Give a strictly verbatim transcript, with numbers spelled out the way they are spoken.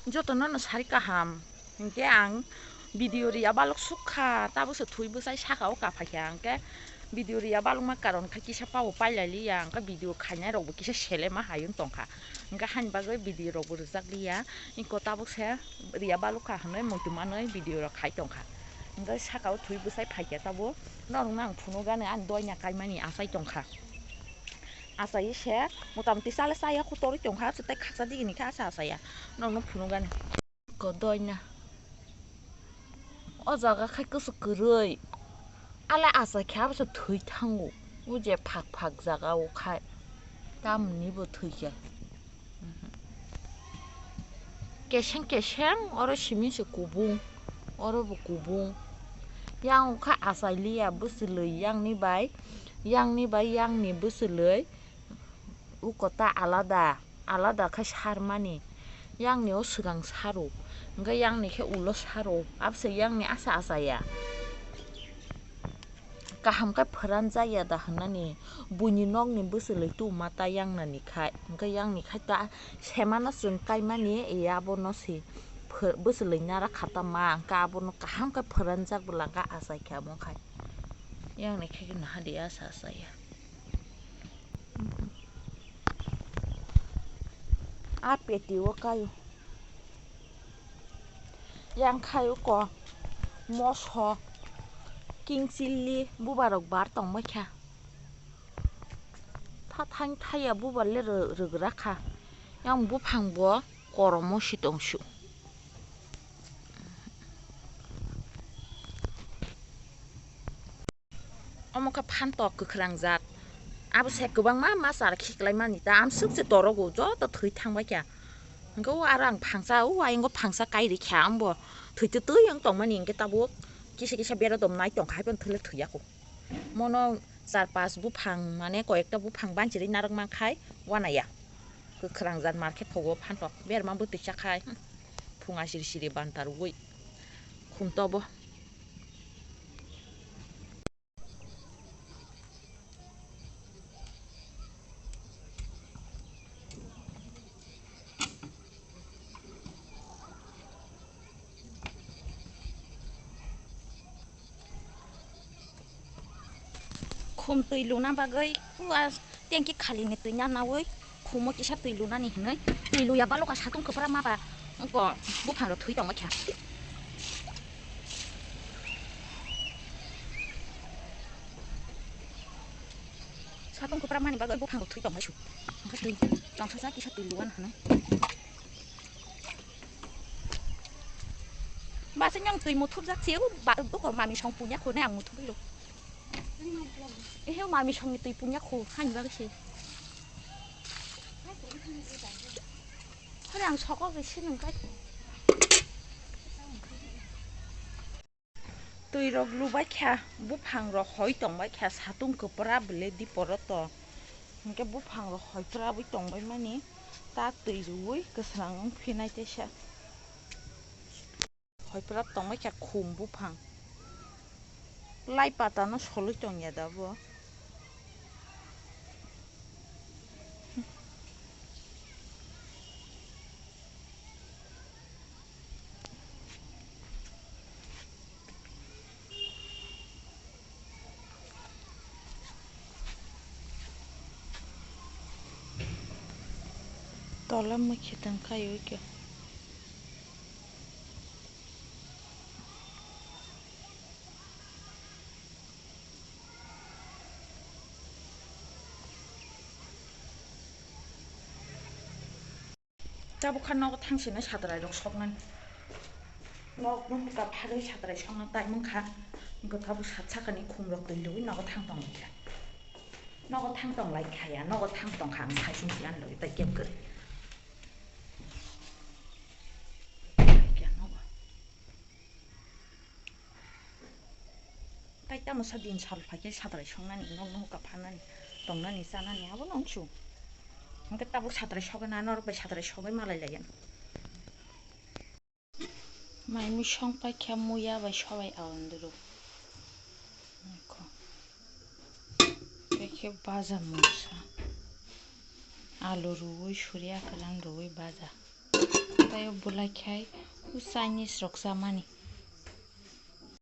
Jotono no sari kaham, hinkhe ang video riya balok sukha, tabukse thwi bwsai saka o kaphai kha, hinkhe video riya balokma karon khe kisa pabo pailai liya, hinkhe video khainai rokbo kisa selema hai wng tongkha, hinkhe haini bagwi video rokbo rwjak liya, iko tabukse riya balokha hinwi muitu manwi video rok khai tongkha, hinkhe saka o thwi bwsai phaikha tabuk norokno ang phunukgani ani doina kaimani achai tongkha. Achai se motamoti chale chaya kotorwi tongkha, tei khaksa digini khe asa achaya norokno phunukgani. Kodoina. O jaga khai kwchwk kwrwi. Ala achaikhe abose thwi thango. O je phak phak jaga o khai. Tamoni bo thwikha. Keseng keseng oro simi se kubung. Oro bo kubung. Yang o kha achai liya bwswlwi yangni bai. Yangni bai yangni bwswlwi. O kota alada. Alada khe sarmani, yangni o swkang saro, hinkhe yangni khe ulo saro, abose yangni asa achaya. Kaham khe phwranjakya da hwnani, buini nokni bwswlwi tubuma ta yangnani khai, hinkhe yangni khai ta semano chwng kaimani, abono se phw-, bwswlwi nara kha tama, hinkhe abono kaham khe phwranjak bwla hinkhe achaikha omo khai. Yangni khe naha di asa achaya. A peti o kaio. Yang khaio ko moso, king chilli, bubarok bar tongbaikha. Tha thang thaya bubar le rw-, rwgrakha. Yang buphang bo koromo si tongsu. Omo khe phantok kwkhwrang jat. Abo se kwbangma masa khiklaimani ta amswk se torogo joto thwi thangbaikha. Hwnkhe o aro ang phangsa o ayang o phangsa kairikha ambo thwi twi twi wng tongmani hwnkhe tabuk kisa kisa bera domnai tongkha haiphano thwile thwiyakho. Mono char pas buphang mane koyekta buphang banchiri narwk mankhai wanaya. Kwkhwrang jat market phogo phantok berma bwtwi chakhai phung asiri siri bantarwi khum tobo. Khum twi luna bagwi ua tanki khali ni twi nanawi. Khumo kisa twi lunani hinwi, twi luya baloka satung kwpra maba, wngkha buphang rok thwi tongma kha. Satung kwpra mani bagwi buphang rok thwi tongma su. Wngkha twi tongsa sa kisa twi luan hinwi. Basa nyang twi muthupjak se, ba, buko mami song punya khone ang muthupwi rw. Ehe, mami songni twi punya kho, hani bagwi se. Hore ang soko ke se nung kai. Twi rok lubai kha, buphang rok hoi tong bai kha, satung kwpra bwle di poro to. Hinkhe buphang rok hoi pra bwi tong bai mani, ta twi rwi kwsrang wng phinai teisa. Hoi pura tongbai kha khum buphang. Lai pata no soloi tong ya da bo. Tola mui khe tong kai oi khe. Tabuk kha nogo thang sini satrai rok soknani. Nok nung ka phagwi satrai sokna tai mung kha. Wngkha tabuk sat sakani khum rok twi lwi nogo thang tong lai kha. Nogo thang tong lai kha ya, nogo thang tong kha ang sai sung siyan lwi tai kep kwrwi. Kya nogo. Tai tamo sa din sal phai khe satrai songnani, nok nuka phanani, tongnani, chanani, abono wngsu. Hwnkhe tabuk satrai sogwi na, norok bai satrai sogwi malai laiya. Mai mui song pai khe muya bai sobai aondro. Khe baja mungsa. Alu ruwi, suriya kwlang ruwi baja. Tei o bulai khai o Chinese rok chamani.